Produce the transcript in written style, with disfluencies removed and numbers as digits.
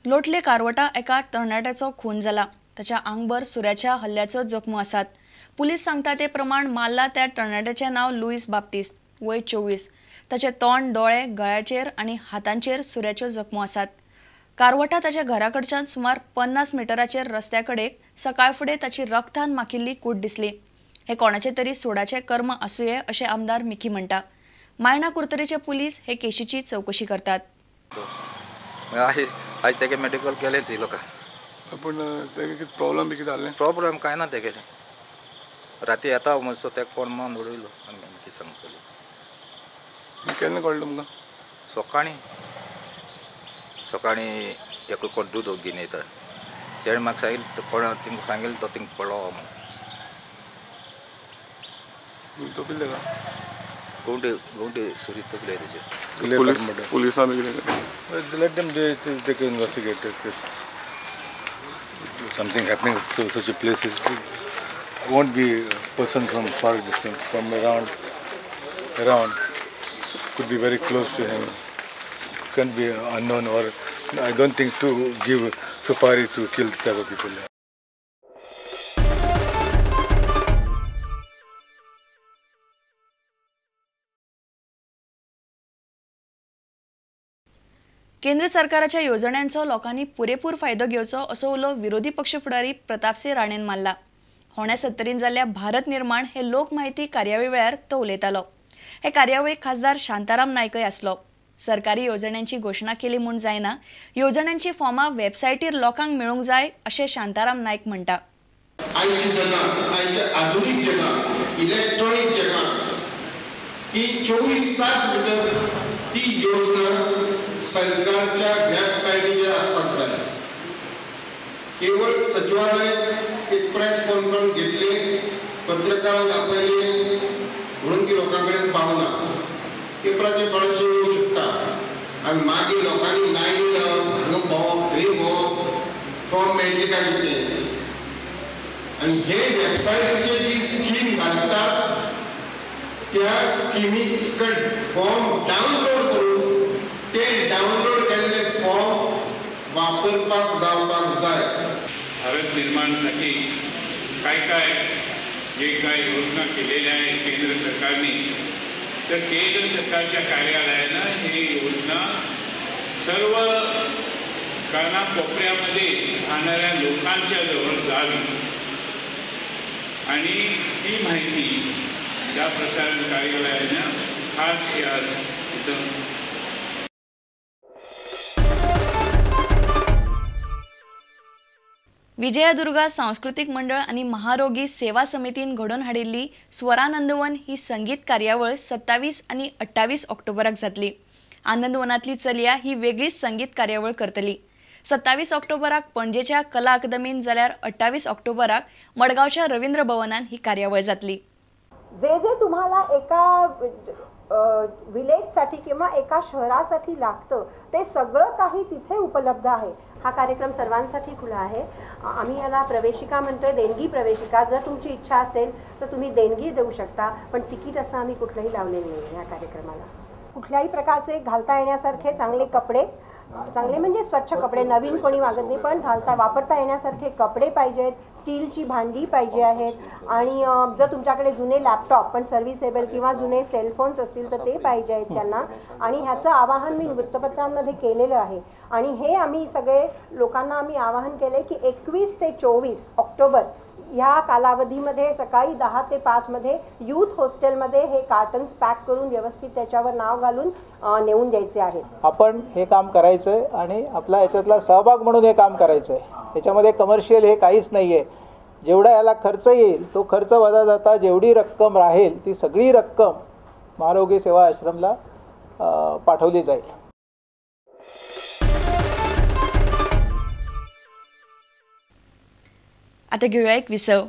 लोटले कारवटा एका तरणाट्याचो खून जाला. ताच्या आंगभर सुऱ्याच्या हल्ल्याचो जखमो आसात. पुलीस सांगता ते प्रमाण मारला त्या तरणाट्याचें नांव लुईस बाप्तिस्त, वय 24. ताचे तोंड, दोळे, गळ्याचेर आनी हातांचेर सुऱ्याच्यो जखमो आसात. कारवटा ताच्या घराकडच्यान सुमार 50 मिटराचेर रस्त्या कडेक सकाळ फुडें ताची रक्तान माखिल्ली कूड दिसली. हे कोणाचे तरी सोडाचे कर्म आसुये अशें आमदार मिकी म्हणटा. मायणा कुर्तरेचे पुलीस हे केशीची चवकशी करतात. आज तेगे मेडिकल केलेंच लोकां. पूण तेगे कितें प्रॉब्लम बी कितें जालें? प्रॉब्लम कांय ना तेगेलें. राती येता म्हणसो तेका कोण मान उडयलो आनी कितें सांगतलो. केन्ना कळ्ळें तुमकां? सकाळीं सकाळीं एकलो कोण दूद घेवन येता तेणें म्हाका सांगिल्लें, कोण तिंका सांगिल्लें तो तिंका पडलो म्हूण. तोपिल्लें का? गोंडे गोंडे सुरी तोपले तेजे. पुलिसां बी कितें? Let them they can investigate this. Something happening so such a place is won't be a person from far distance, from around could be very close to him, can be unknown, or I don't think to give supari to kill type of people. केंद्र सरकाराच्या येवजण्यांचो लोकांनी पुरेपूर फायदो घेवचो असो उलो विरोधी पक्ष फुडारी प्रतापसिंह राणेन मारला. होण्या सत्तरीन जाल्ल्या भारत निर्माण हे लोक माहिती कार्यावळी वेळार तो उलयतालो. हे कार्यावळीक खासदार शांताराम नायकय आसलो. सरकारी येवजण्यांची घोशणा केली म्हूण जायना, येवजण्यांची फॉर्मां वेबसायटीर लोकांक मेळूंक जाय अशें शांताराम नायक म्हणटा. आयच्या जगात, आयच्या आधुनिक जगात, इलेक्ट्रॉनिक जगात ही 24 तास भितर ती योजना सरकारच्या वेबसायटीचेर आसपाक जाय. केवळ सचिवालय एक प्रेस कॉन्फरन्स घेतले, पत्रकारांक आपयले म्हणून ती लोकां कडेन पावना. पेपराचेर थोडेशें येवंक शकता आनी मागीर लोकांनी लायनी लावप, हांगा भोंवप, थंय भोंवप, फॉर्म मेळटले काय कितें. आनी हे वेबसायटीचेर जी स्कीम घालतात त्या स्किमी फॉर्म डावनलोड करून ते डावनलोड केल्ले फॉर्म वापरपाक जावपाक जाय. भारत निर्माणसाठी काय काय जे काय योजना केलेल्या आहेत केंद्र सरकारने, तर केंद्र सरकारच्या कार्यालयानं ही योजना सर्व कानाकोपऱ्यामध्ये राहणाऱ्या लोकांच्या जवळ जावी आणि ती माहिती त्या प्रसारण कार्यालयानं खास आज इथं. विजयादुर्गा सांस्कृतिक मंडळ आणि महारोगी सेवा समितीन घडोवन हाडिल्ली स्वरानंदवन ही संगीत कार्यावळ 27 आणि 28 ऑक्टोबराक जातली. आनंदवनांतली चलया ही वेगळीच संगीत कार्यावळ करतली. 27 ऑक्टोबराक पणजेच्या कला अकादमीन जाल्यार 28 ऑक्टोबराक मडगांवच्या रवींद्र भवनान ही कार्यावळ जातली. जे जे तुम्हाला एका विलेजसाठी किंवा एका शहरासाठी लागतं ते सगळं काही तिथे उपलब्ध आहे. हा कार्यक्रम सर्वांसाठी खुला आहे. आम्ही याला प्रवेशिका म्हणतोय, देणगी प्रवेशिका. जर तुमची इच्छा असेल तर तुम्ही देणगी देऊ शकता, पण तिकीट असं आम्ही कुठलंही लावलेलं नाही या कार्यक्रमाला. कुठल्याही प्रकारचे घालता येण्यासारखे चांगले कपडे, चांगले म्हणजे स्वच्छ कपडे, नवीन कोणी मागत नाही, पण घालता वापरता येण्यासारखे कपडे पाहिजेत, स्टीलची भांडी पाहिजे आहेत, आणि जर तुमच्याकडे जुने लॅपटॉप पण सर्व्हिसेबल किंवा जुने सेलफोन्स असतील तर ते पाहिजे आहेत त्यांना. आणि ह्याचं आवाहन मी वृत्तपत्रांमध्ये केलेलं आहे. आणि हे आम्ही सगळे लोकांना आम्ही आवाहन केले की 21 ते 24 ऑक्टोबर ह्या कालावधीमध्ये सकाळी 10 ते 5 मध्ये यूथ हॉस्टेलमध्ये हे कार्टन्स पॅक करून व्यवस्थित त्याच्यावर नाव घालून नेऊन द्यायचे आहे. आपण हे काम करायचं आहे आणि आपला याच्यातला सहभाग म्हणून हे काम करायचं आहे. याच्यामध्ये कमर्शियल हे काहीच नाही आहे. जेवढा याला खर्च येईल तो खर्च वजा जाता जेवढी रक्कम राहील ती सगळी रक्कम महारोगी सेवा आश्रमला पाठवली जाईल. आता घेऊया एक विसव.